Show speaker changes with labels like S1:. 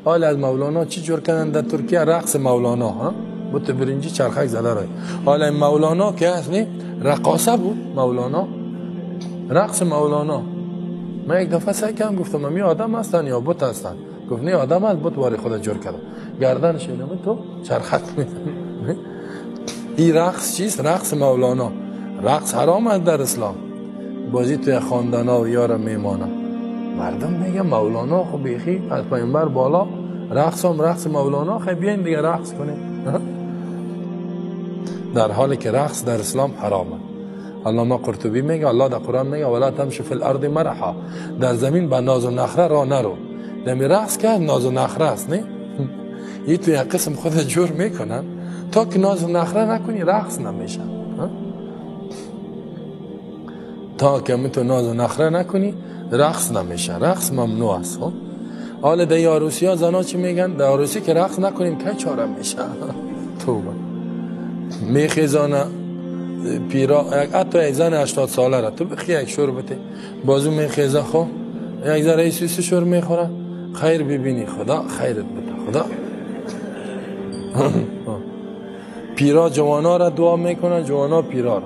S1: حال از مولانا چی جور کردن در ترکیه؟ رقص مولانا ها بوت برنجی چرخک زده رای. حالا این مولانا که هست نی رقاصه بود، مولانا رقص مولانا. من یک دفعه سعی کردم گفتم می آدم هستن یا بت هستن؟ گفت نه آدم هست، بت واری خدا جور کرده، گردنش اینو تو چرخک میزنه. این رقص چیست؟ رقص مولانا. رقص حرام است در اسلام. بازی توی خواندنا و یار میمانه. مردم میگه مولانا خب بیخی از پیامبر بالا، رقص هم رقص مولانا، خب بیاین دیگه رقص کنیم. در حالی که رقص در اسلام حرامه. علامه قرطبی میگه الله در قرآن میگه ولا تمشی فی الارض مرحا، در زمین به ناز و نخره را نرو. دمی رقص که ناز و نخره است نه؟ این تو یک قسم خود جور میکنن تا که ناز و نخره نکنی رقص نمیشه. تا که تو ناز و نخره نکنی رقص نمیشه، رقص ممنوع است. حالا در عروسی ها زنا چی میگن؟ در عروسی که رقص نکنیم که چاره میشه؟ توبه. میخیزانه پیرا، حتی یک زن 80 ساله را تو بخی یک شور بده، بازو میخیزه خو یک ذره سوسی شور میخوره، خیر ببینی خدا خیرت بده خدا. پیرا جوانا را دعا میکنه، جوانا پیرا را.